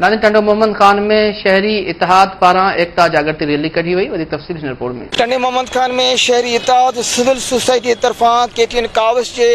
ناظرين ٽنڊو محمد خان ۾ شهري اتحاد پاران ايڪتا جاڳرتي ريلي ڪڍي وئي وڌيڪ تفصيل هن رپورٽ ۾. ٽنڊي محمد خان ۾ شهري اتحاد سول سوسائٽي طرفان ڪي ٽي اين ڪاوش جي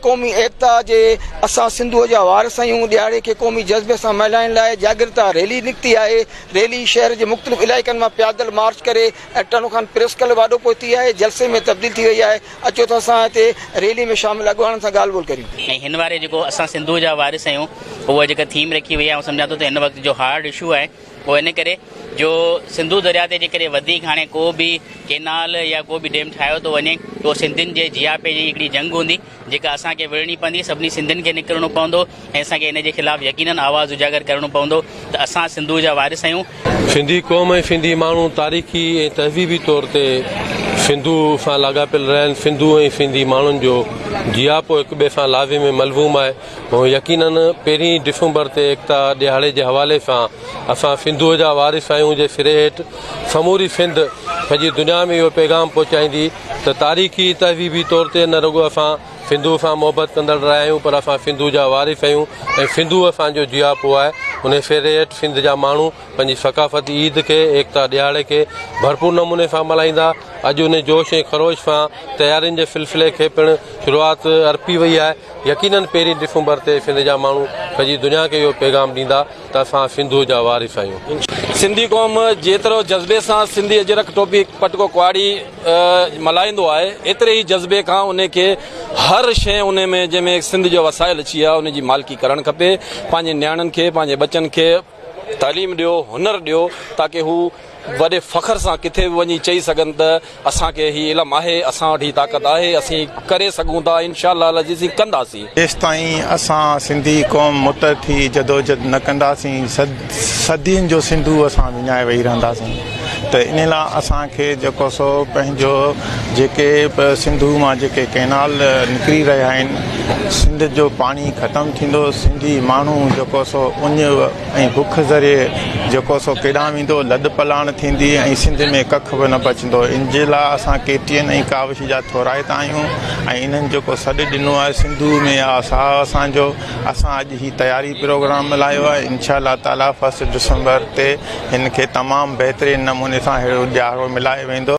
قومي ايڪتا جي اسان سنڌوء جا وارث آهيون ڏهاڙي کي قومي جذبي سان ملهائڻ لاء جاڳرتا ريلي نڪتي آهي ريلي شهر جي مختلف علائقن مان پيادل مارچ ڪري ٽنڊو خان پريس ڪلب آڏو پهتي آهي جلسي ۾ تبديل ٿي وئي آهي اچو ته اسان هتي ريلي ۾ شامل اڳواڻن سان ڳالهه ٻولهه ڪريون. ۽ هن واري جيڪو اسان سنڌوء جا وارث آهيون اها جيڪا ٿيم رکي وئي آهي آئون سمجهان ٿو ته هن وقت جو هارڊ اشو آهي اهو ان ڪري جو سنڌو درياء تي جيڪڏهن وڌيڪ هاڻي ڪو به ڪينال يا ڪو به ڊيم ٺاهيو ٿو وڃي ته اهو سنڌين جي جياپي جي هڪڙي جنگ هوندي جيڪا اسان کي وڙهڻي پوندي سڀني سنڌين کي نڪرڻو پوندو ۽ اسان کي ان جي خلاف يقينن آواز اجاگر ڪرڻو پوندو ته اسان سنڌوء جا وارث آهيون. سنڌي قوم ۽ سنڌي ماڻهو تاريخي ۽ تهذيبي طور تي سنڌوء سان لاڳاپيل رهيا آهن. سنڌو ۽ سنڌي ماڻهن جو جياپو هڪ ٻئي سان لازم ۽ ملزوم آهي. يقينن پهرين ڊسمبر تي ايڪتا ڏهاڙي جي حوالي سان اسان سنڌوء جا وارث آهيون جي سري هيٺ سموري سنڌ سڄي دنيا ۾ اهو پيغام پهچائيندي ته تاريخي تهذيبي طور تي نه رڳو اسان سنڌوء سان محبت ڪندڙ رهيا آهيون پر اسان سنڌوء جا وارث آهيون ۽ سنڌو اسان جو جياپو آهي انهي سري هيٺ سنڌ جا ماڻهو پنهنجي ثقافتي عيد کي ايڪتا ڏهاڙي کي ڀرپور نموني سان ملهائيندا اڄ انهي جوش ۽ خروش سان تيارين جي سلسلي کي پڻ شروعات ارپي وئي آهي يقينن پهرين ڊسمبر تي سنڌ جا ماڻهو سڄي دنيا کي اهو پيغام ڏيندا ته اسان سنڌوء جا وارث آهيون. سنڌي قوم جيترو جذبي سان سنڌي اجرڪ ٽوپي پٽڪو ڪهاڙي ملهائيندو آهي ايتري ئي جذبي کان ان کي هر شيء ان ۾ جنهن ۾ سنڌ جو وسائل اچي ويا ان جي مالڪي ڪرڻ کپي پنهنجي نياڻين کي پنهنجي ٻچن کي تعليم ڏيو هنر ڏيو تاڪه هو وڏي فخر سان ڪٿي به وڃي چئي سگهن ته اسان کي هي علم آهي، اسان وٽ هي طاقت آهي، اسين ڪري سگهون ٿا، انشاء الله العزيز اسين ڪنداسين. جيستائين اسان سنڌي قوم متحد ٿي جدوجھد نه ڪنداسين صدين جو سنڌو اسان وڃائي ويهي رهنداسين ته انهي لاء اسان کي جيڪو سو پنهنجو جيڪي به سنڌو مان جيڪي ڪئنال نڪري رهيا آهن سنڌ جو پاڻي ختم ٿيندو سنڌي ماڻهو جيڪو سو اڃ ۽ بک ذريعي جيڪو سو ڪيڏانهن ويندو، لڏ پلاڻ ٿيندي ۽ سنڌ ۾ ڪک به نه بچندو. ان جي لاء اسان ڪي ٽي اين ۽ ڪاوش جا ٿورائتا آهيون ۽ انهن جيڪو سڏ ڏنو آهي سنڌوء ۾ آ ساهه اسان جو، اسان اڄ هي تياري پروگرام ملهايو آهي انشاء الله تعاليٰ فرسٽ ڊسمبر تي هن کي تمام بهترين نموني سان ههڙو ڏهاڙو ملهايو ويندو.